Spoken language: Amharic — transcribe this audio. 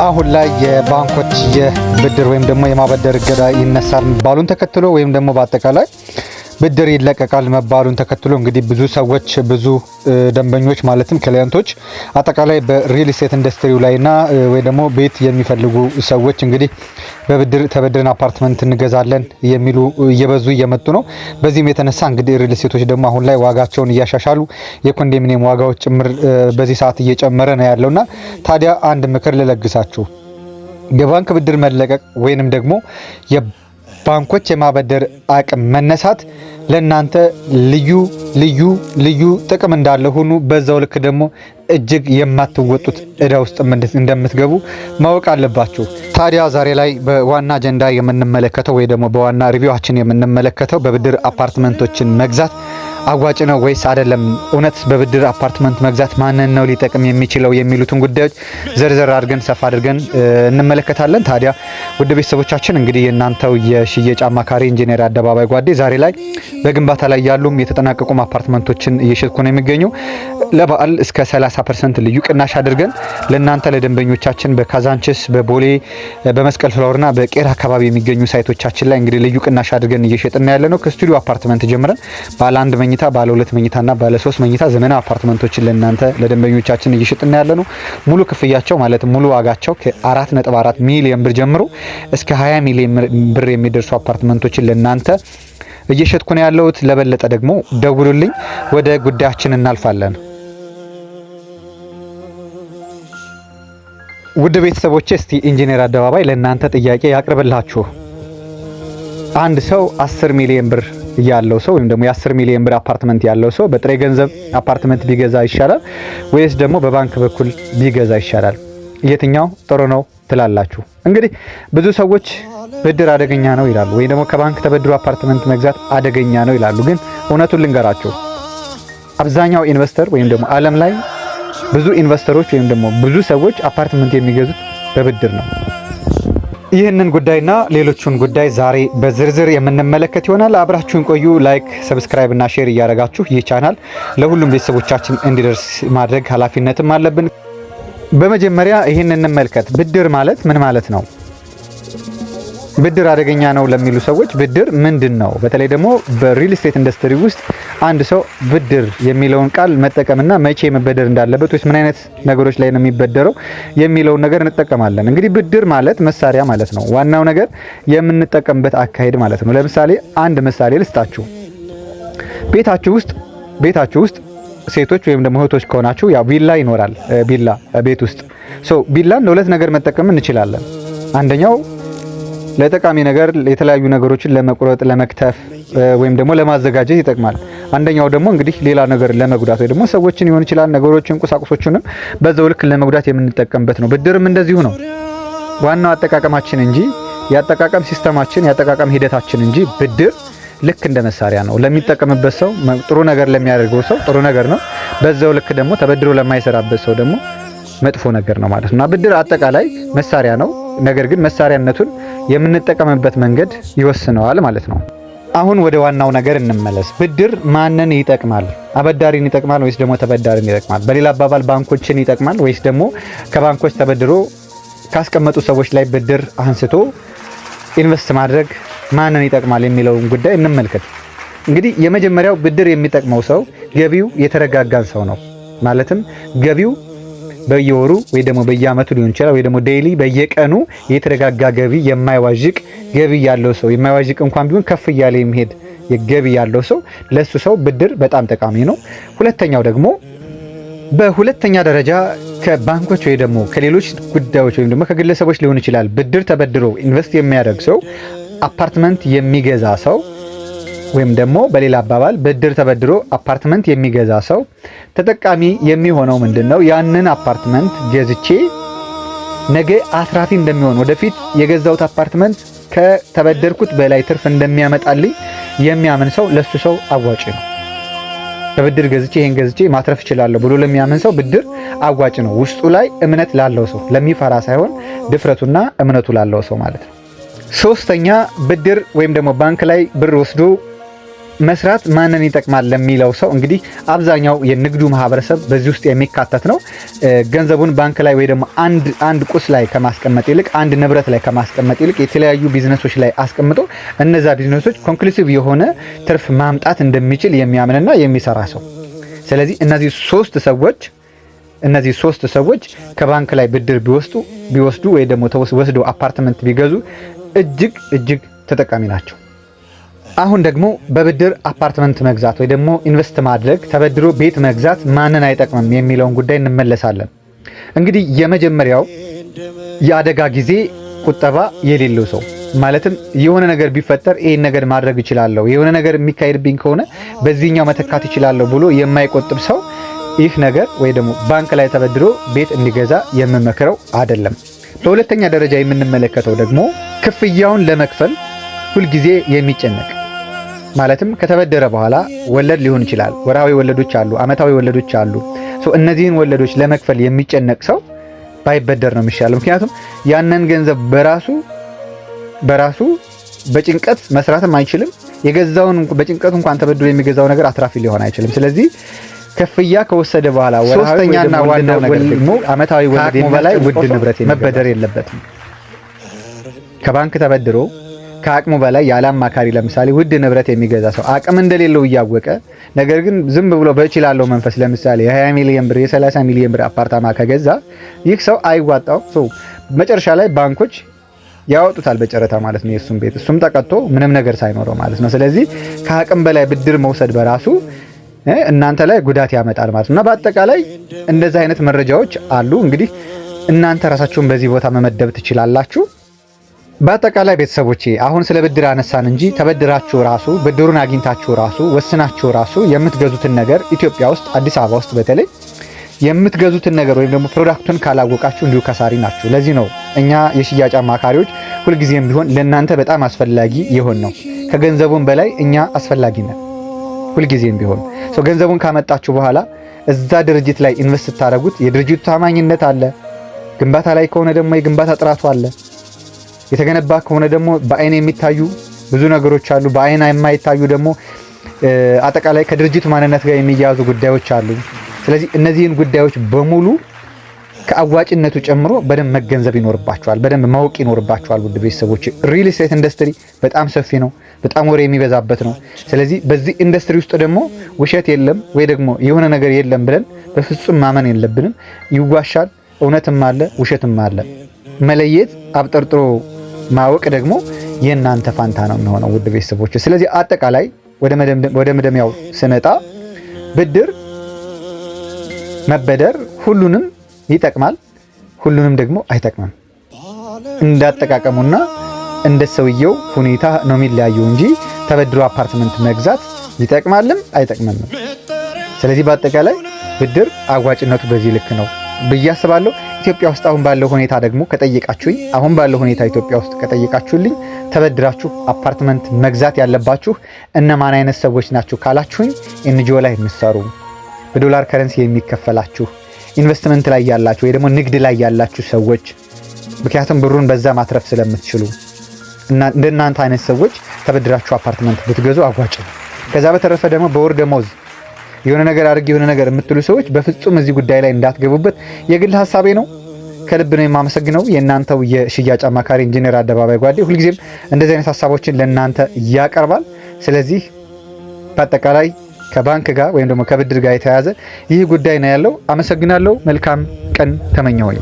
አሁን ላይ የባንኮች የብድር ወይም ደግሞ የማበደር እገዳ ይነሳል መባሉን ተከትሎ ወይም ደግሞ በአጠቃላይ ብድር ይለቀቃል መባሉን ተከትሎ እንግዲህ ብዙ ሰዎች፣ ብዙ ደንበኞች ማለትም client ኦች አጠቃላይ በ real estate ኢንዱስትሪው ላይና ወይ ደግሞ ቤት የሚፈልጉ ሰዎች እንግዲህ በብድር ተበድረን አፓርትመንት እንገዛለን የሚሉ እየበዙ እየመጡ ነው። በዚህም የተነሳ እንግዲህ real estate ኦች ደግሞ አሁን ላይ ዋጋቸውን እያሻሻሉ የኮንዶሚኒየም ዋጋዎች ጭምር በዚህ ሰዓት እየጨመረ ነው ያለውና ታዲያ አንድ ምክር ልለግሳችሁ። የባንክ ብድር መለቀቅ ወይንም ደግሞ የባንኮች የማበደር አቅም መነሳት ለእናንተ ልዩ ልዩ ልዩ ጥቅም እንዳለ ሆኖ በዛው ልክ ደግሞ እጅግ የማትወጡት እዳ ውስጥ እንደምትገቡ ማወቅ አለባችሁ። ታዲያ ዛሬ ላይ በዋና አጀንዳ የምንመለከተው ወይ ደግሞ በዋና review ኣችን የምንመለከተው በብድር አፓርትመንቶችን መግዛት አዋጭ ነው ወይስ አይደለም? እውነት በብድር አፓርትመንት መግዛት ማንን ነው ሊጠቅም የሚችለው የሚሉትን ጉዳዮች ዘርዘር አድርገን ሰፋ አድርገን እንመለከታለን። ታዲያ ውድ ቤተሰቦቻችን፣ እንግዲህ የእናንተው የሽያጭ አማካሪ ኢንጂነር አደባባይ ጓዴ ዛሬ ላይ በግንባታ ላይ ያሉም የተጠናቀቁም አፓርትመንቶችን እየሸጥኩ ነው የሚገኘው። ለበዓል እስከ 30% ልዩ ቅናሽ አድርገን ለእናንተ ለደንበኞቻችን በካዛንችስ፣ በቦሌ፣ በመስቀል ፍላወርና በቄራ አካባቢ የሚገኙ site ኦቻችን ላይ እንግዲህ ልዩ ቅናሽ አድርገን እየሸጥን ያለ ነው። ከስቱዲዮ አፓርትመንት ጀምረን ባለ አንድ መኝታ፣ ባለ ሁለት መኝታና ባለ ሶስት መኝታ ዘመናዊ አፓርትመንቶችን ለእናንተ ለደንበኞቻችን እየሸጥን ያለ ነው። ሙሉ ክፍያቸው ማለት ሙሉ ዋጋቸው ከ4.4 ሚሊዮን ብር ጀምሮ እስከ 20 ሚሊዮን ብር የሚደርሱ አፓርትመንቶችን ለእናንተ እየሸጥኩ ነው ያለሁት። ለበለጠ ደግሞ ደውሉልኝ። ወደ ጉዳያችን እናልፋለን። ውድ ቤተሰቦቼ፣ እስቲ ኢንጂነር አደባባይ ለእናንተ ጥያቄ ያቅርብላችሁ። አንድ ሰው 10 ሚሊዮን ብር ያለው ሰው ወይም ደግሞ የ10 ሚሊዮን ብር አፓርትመንት ያለው ሰው በጥሬ ገንዘብ አፓርትመንት ቢገዛ ይሻላል ወይስ ደግሞ በባንክ በኩል ቢገዛ ይሻላል? የትኛው ጥሩ ነው ትላላችሁ? እንግዲህ ብዙ ሰዎች ብድር አደገኛ ነው ይላሉ፣ ወይም ደግሞ ከባንክ ተበድሮ አፓርትመንት መግዛት አደገኛ ነው ይላሉ። ግን እውነቱን ልንገራችሁ፣ አብዛኛው investor ወይም ደግሞ ዓለም ላይ ብዙ investor ኦች ወይም ደግሞ ብዙ ሰዎች አፓርትመንት የሚገዙት በብድር ነው። ይህንን ጉዳይና ሌሎቹን ጉዳይ ዛሬ በዝርዝር የምንመለከት ይሆናል። አብራችሁን ቆዩ። Like፣ subscribe እና share እያደረጋችሁ ይህ ቻናል ለሁሉም ቤተሰቦቻችን እንዲደርስ ማድረግ ኃላፊነትም አለብን። በመጀመሪያ ይህን እንመልከት። ብድር ማለት ምን ማለት ነው? ብድር አደገኛ ነው ለሚሉ ሰዎች ብድር ምንድን ነው? በተለይ ደግሞ በ real estate ኢንዱስትሪ ውስጥ አንድ ሰው ብድር የሚለውን ቃል መጠቀምና መቼ መበደር እንዳለበት ወይስ ምን አይነት ነገሮች ላይ ነው የሚበደረው የሚለውን ነገር እንጠቀማለን። እንግዲህ ብድር ማለት መሳሪያ ማለት ነው። ዋናው ነገር የምንጠቀምበት አካሄድ ማለት ነው። ለምሳሌ አንድ ምሳሌ ልስጣችሁ። ቤታችሁ ውስጥ ሴቶች ወይም ደግሞ እህቶች ከሆናችሁ ያው ቢላ ይኖራል። ቢላ ቤት ውስጥ፣ so ቢላን ለሁለት ነገር መጠቀም እንችላለን። አንደኛው ለጠቃሚ ነገር፣ የተለያዩ ነገሮችን ለመቁረጥ፣ ለመክተፍ ወይም ደግሞ ለማዘጋጀት ይጠቅማል። አንደኛው ደግሞ እንግዲህ ሌላ ነገር ለመጉዳት ወይ ደግሞ ሰዎችን ሊሆን ይችላል፣ ነገሮችን፣ ቁሳቁሶችንም በዛው ልክ ለመጉዳት የምንጠቀምበት ነው። ብድርም እንደዚሁ ነው። ዋናው አጠቃቀማችን እንጂ፣ የአጠቃቀም system ኣችን፣ የአጠቃቀም ሂደታችን እንጂ ብድር ልክ እንደ መሳሪያ ነው። ለሚጠቀምበት ሰው፣ ጥሩ ነገር ለሚያደርገው ሰው ጥሩ ነገር ነው። በዛው ልክ ደግሞ ተበድሮ ለማይሰራበት ሰው ደግሞ መጥፎ ነገር ነው ማለት ነው። እና ብድር አጠቃላይ መሳሪያ ነው። ነገር ግን መሳሪያነቱን የምንጠቀምበት መንገድ ይወስነዋል ማለት ነው። አሁን ወደ ዋናው ነገር እንመለስ። ብድር ማንን ይጠቅማል? አበዳሪን ይጠቅማል ወይስ ደግሞ ተበዳሪን ይጠቅማል? በሌላ አባባል ባንኮችን ይጠቅማል ወይስ ደግሞ ከባንኮች ተበድሮ ካስቀመጡ ሰዎች ላይ ብድር አንስቶ invest ማድረግ ማንን ይጠቅማል የሚለውን ጉዳይ እንመልከት። እንግዲህ የመጀመሪያው ብድር የሚጠቅመው ሰው ገቢው የተረጋጋን ሰው ነው። ማለትም ገቢው በየወሩ ወይ ደግሞ በየአመቱ ሊሆን ይችላል፣ ወይ ደግሞ daily በየቀኑ የተረጋጋ ገቢ፣ የማይዋዥቅ ገቢ ያለው ሰው፣ የማይዋዥቅ እንኳን ቢሆን ከፍ እያለ የሚሄድ ገቢ ያለው ሰው፣ ለሱ ሰው ብድር በጣም ጠቃሚ ነው። ሁለተኛው ደግሞ በሁለተኛ ደረጃ ከባንኮች ወይ ደግሞ ከሌሎች ጉዳዮች ወይም ደግሞ ከግለሰቦች ሊሆን ይችላል ብድር ተበድሮ invest የሚያደርግ ሰው፣ አፓርትመንት የሚገዛ ሰው ወይም ደግሞ በሌላ አባባል ብድር ተበድሮ አፓርትመንት የሚገዛ ሰው ተጠቃሚ የሚሆነው ምንድን ነው? ያንን አፓርትመንት ገዝቼ ነገ አትራፊ እንደሚሆን፣ ወደፊት የገዛሁት አፓርትመንት ከተበደርኩት በላይ ትርፍ እንደሚያመጣልኝ የሚያምን ሰው ለሱ ሰው አዋጭ ነው። በብድር ገዝቼ፣ ይሄን ገዝቼ ማትረፍ እችላለሁ ብሎ ለሚያምን ሰው ብድር አዋጭ ነው። ውስጡ ላይ እምነት ላለው ሰው፣ ለሚፈራ ሳይሆን ድፍረቱና እምነቱ ላለው ሰው ማለት ነው። ሶስተኛ፣ ብድር ወይም ደግሞ ባንክ ላይ ብር ወስዶ መስራት ማንን ይጠቅማል ለሚለው ሰው እንግዲህ አብዛኛው የንግዱ ማህበረሰብ በዚህ ውስጥ የሚካተት ነው። ገንዘቡን ባንክ ላይ ወይ ደግሞ አንድ ቁስ ላይ ከማስቀመጥ ይልቅ፣ አንድ ንብረት ላይ ከማስቀመጥ ይልቅ የተለያዩ ቢዝነሶች ላይ አስቀምጦ እነዛ ቢዝነሶች conclusive የሆነ ትርፍ ማምጣት እንደሚችል የሚያምንና የሚሰራ ሰው። ስለዚህ እነዚህ ሶስት ሰዎች ከባንክ ላይ ብድር ቢወስዱ ወይ ደግሞ ወስዶ አፓርትመንት ቢገዙ እጅግ እጅግ ተጠቃሚ ናቸው። አሁን ደግሞ በብድር አፓርትመንት መግዛት ወይ ደግሞ invest ማድረግ፣ ተበድሮ ቤት መግዛት ማንን አይጠቅምም የሚለውን ጉዳይ እንመለሳለን። እንግዲህ የመጀመሪያው የአደጋ ጊዜ ቁጠባ የሌለው ሰው፣ ማለትም የሆነ ነገር ቢፈጠር ይህን ነገር ማድረግ እችላለሁ፣ የሆነ ነገር የሚካሄድብኝ ከሆነ በዚህኛው መተካት እችላለሁ ብሎ የማይቆጥብ ሰው ይህ ነገር ወይ ደግሞ ባንክ ላይ ተበድሮ ቤት እንዲገዛ የምመክረው አይደለም። በሁለተኛ ደረጃ የምንመለከተው ደግሞ ክፍያውን ለመክፈል ሁልጊዜ የሚጨነቅ፣ ማለትም ከተበደረ በኋላ ወለድ ሊሆን ይችላል። ወርሃዊ ወለዶች አሉ፣ አመታዊ ወለዶች አሉ። So እነዚህን ወለዶች ለመክፈል የሚጨነቅ ሰው ባይበደር ነው የሚሻለው። ምክንያቱም ያንን ገንዘብ በራሱ በጭንቀት መስራትም አይችልም። የገዛውን በጭንቀቱ እንኳን ተበድሮ የሚገዛው ነገር አትራፊ ሊሆን አይችልም። ስለዚህ ክፍያ ከወሰደ በኋላ ሶስተኛና ዋናው ነገር ደግሞ አመታዊ ወለድ በላይ ውድ ንብረት መበደር የለበትም። ከባንክ ተበድሮ ከአቅሙ በላይ ያለ አማካሪ ለምሳሌ ውድ ንብረት የሚገዛ ሰው፣ አቅም እንደሌለው እያወቀ ነገር ግን ዝም ብሎ በእችላለሁ መንፈስ ለምሳሌ የ20 ሚሊዮን ብር፣ የ30 ሚሊዮን ብር አፓርታማ ከገዛ ይህ ሰው አይዋጣው። So መጨረሻ ላይ ባንኮች ያወጡታል በጨረታ ማለት ነው የእሱም ቤት፣ እሱም ተቀጥቶ ምንም ነገር ሳይኖረው ማለት ነው። ስለዚህ ከአቅም በላይ ብድር መውሰድ በራሱ እናንተ ላይ ጉዳት ያመጣል ማለት ነው። እና በአጠቃላይ እንደዚህ አይነት መረጃዎች አሉ። እንግዲህ እናንተ ራሳችሁን በዚህ ቦታ መመደብ ትችላላችሁ። በአጠቃላይ ቤተሰቦቼ፣ አሁን ስለ ብድር አነሳን እንጂ ተበድራችሁ ራሱ፣ ብድሩን አግኝታችሁ ራሱ፣ ወስናችሁ ራሱ የምትገዙትን ነገር፣ ኢትዮጵያ ውስጥ አዲስ አበባ ውስጥ በተለይ የምትገዙትን ነገር ወይም ደግሞ product ኡን ካላወቃችሁ እንዲሁ ከሳሪ ናችሁ። ለዚህ ነው እኛ የሽያጭ አማካሪዎች ሁልጊዜም ቢሆን ለእናንተ በጣም አስፈላጊ የሆንነው። ከገንዘቡም በላይ እኛ አስፈላጊ ነን። ሁልጊዜም ቢሆን so ገንዘቡን ካመጣችሁ በኋላ እዛ ድርጅት ላይ invest ስታደርጉት የድርጅቱ ታማኝነት አለ። ግንባታ ላይ ከሆነ ደግሞ የግንባታ ጥራቱ አለ። የተገነባ ከሆነ ደግሞ በአይን የሚታዩ ብዙ ነገሮች አሉ። በአይን የማይታዩ ደግሞ አጠቃላይ ከድርጅቱ ማንነት ጋር የሚያያዙ ጉዳዮች አሉ። ስለዚህ እነዚህን ጉዳዮች በሙሉ ከአዋጭነቱ ጨምሮ በደንብ መገንዘብ ይኖርባችኋል፣ በደንብ ማወቅ ይኖርባችኋል። ውድ ቤተሰቦች፣ real estate industry በጣም ሰፊ ነው፣ በጣም ወሬ የሚበዛበት ነው። ስለዚህ በዚህ ኢንዱስትሪ ውስጥ ደግሞ ውሸት የለም ወይ ደግሞ የሆነ ነገር የለም ብለን በፍጹም ማመን የለብንም። ይዋሻል፣ እውነትም አለ፣ ውሸትም አለ። መለየት አብጠርጥሮ ማወቅ ደግሞ የእናንተ ፋንታ ነው የሚሆነው፣ ውድ ቤተሰቦች። ስለዚህ አጠቃላይ ወደ መደምደሚያው ስመጣ ብድር መበደር ሁሉንም ይጠቅማል፣ ሁሉንም ደግሞ አይጠቅምም። እንዳጠቃቀሙና እንደ ሰውየው ሁኔታ ነው የሚለያየው እንጂ ተበድሮ አፓርትመንት መግዛት ይጠቅማልም አይጠቅምም። ስለዚህ በአጠቃላይ ብድር አዋጭነቱ በዚህ ልክ ነው ብዬ አስባለሁ። ኢትዮጵያ ውስጥ አሁን ባለው ሁኔታ ደግሞ ከጠየቃችሁኝ፣ አሁን ባለው ሁኔታ ኢትዮጵያ ውስጥ ከጠየቃችሁልኝ ተበድራችሁ አፓርትመንት መግዛት ያለባችሁ እነማን አይነት ሰዎች ናችሁ ካላችሁኝ፣ NGO ላይ የምትሰሩ፣ በዶላር currency የሚከፈላችሁ፣ ኢንቨስትመንት ላይ ያላችሁ ወይ ደግሞ ንግድ ላይ ያላችሁ ሰዎች፣ ምክንያቱም ብሩን በዛ ማትረፍ ስለምትችሉ እንደናንተ አይነት ሰዎች ተበድራችሁ አፓርትመንት ብትገዙ አዋጭ ነው። ከዛ በተረፈ ደግሞ በወር ደሞዝ የሆነ ነገር አድርግ የሆነ ነገር የምትሉ ሰዎች በፍጹም እዚህ ጉዳይ ላይ እንዳትገቡበት የግል ሀሳቤ ነው። ከልብ ነው የማመሰግነው። የእናንተው የሽያጭ አማካሪ ኢንጂነር አደባባይ ጓዴ ሁልጊዜም እንደዚህ አይነት ሀሳቦችን ለእናንተ ያቀርባል። ስለዚህ በአጠቃላይ ከባንክ ጋር ወይም ደግሞ ከብድር ጋር የተያያዘ ይህ ጉዳይ ነው ያለው። አመሰግናለሁ። መልካም ቀን ተመኘሁኝ።